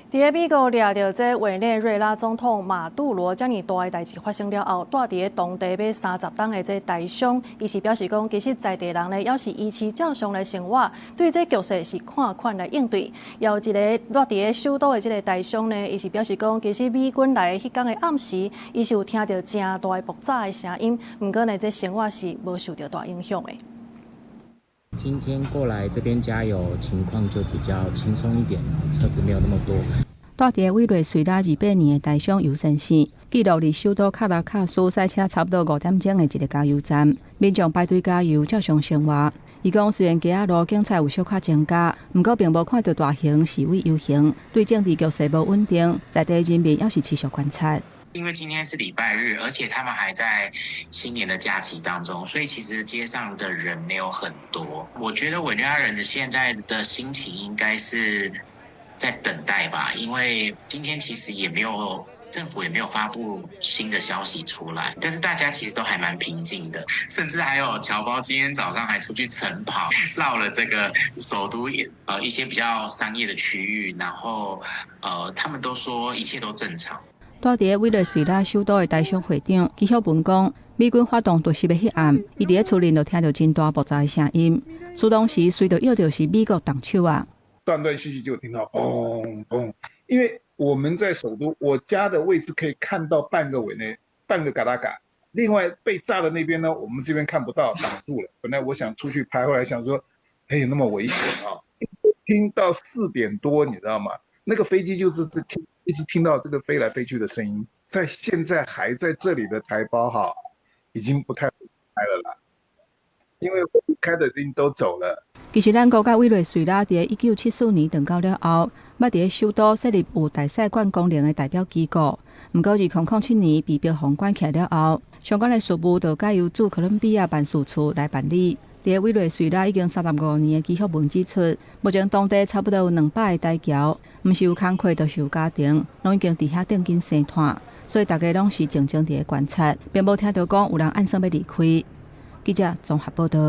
佇咧美國掠著這委內瑞拉總統馬杜羅遮爾大的代誌發生了後，蹛佇咧當地欲30冬的這台商，伊是表示講，其實在地人呢，猶是維持照常來生活，對這局勢是看款來應對。有一个蹛佇咧首都的這个台商呢，伊是表示講，其實美軍來彼工的暗時，伊是有聽著誠大的爆炸的聲音，毋過呢，這生活是無受著大影響的。今天過來這邊加油，情況就比較輕鬆一點，車子沒有那麼多。蹛佇委內瑞拉28年的台商尤先生，記錄佇首都卡拉卡斯駛車差不多5點鐘的一个加油站，民眾排隊加油，照常生活。伊講，雖然街仔路警察有小可增加，毋過並無看著大型示威遊行，對政治局勢無穩定，在地人民猶是持續觀察。因為今天是禮拜日，而且他們還在新年的假期當中，所以其實街上的人沒有很多。我覺得委內瑞拉人的現在的心情應該是在等待吧，因為今天其實也沒有政府也沒有發布新的消息出來，但是大家其實都還蠻平靜的，甚至還有僑胞今天早上還出去晨跑，繞了這個首都一些比較商業的區域，然後他們都說一切都正常。蹛佇委內瑞拉首都的台商會長紀曉文講，美軍發動突襲的彼暗，伊佇咧厝裡就聽著真大爆炸的聲音，事當時隨著約著是美國動手啊。斷斷續續就聽到嘣嘣，因為我們在首都，我家的位置可以看到半個委內，半個卡拉卡。另外被炸的那邊呢，我們這邊看不到，擋住了。本來我想出去拍，後來想說，哎，那麼危險啊！聽到4點多，你知道嗎？那個飛機就是聽。一直聽到這個飛來飛去的聲音，在現在還在這裡的台胞哈，已經不太開了啦，因為開的已經都走了。其實咱國佮委內瑞拉佇1974年斷交了後，捌佇咧首都設立有大使館功能的代表機構。毋過2007年被北方關起了後，相關的事務就改由駐哥倫比亞辦事處來辦理。佇委內瑞拉已經35年的紀曉文指出，目前當地差不多有200個台僑，毋是有工課，就是有家庭，攏已經佇遐定根生湠，所以大家攏是靜靜佇咧觀察，並無聽著講有人按算欲離開。記者綜合報導。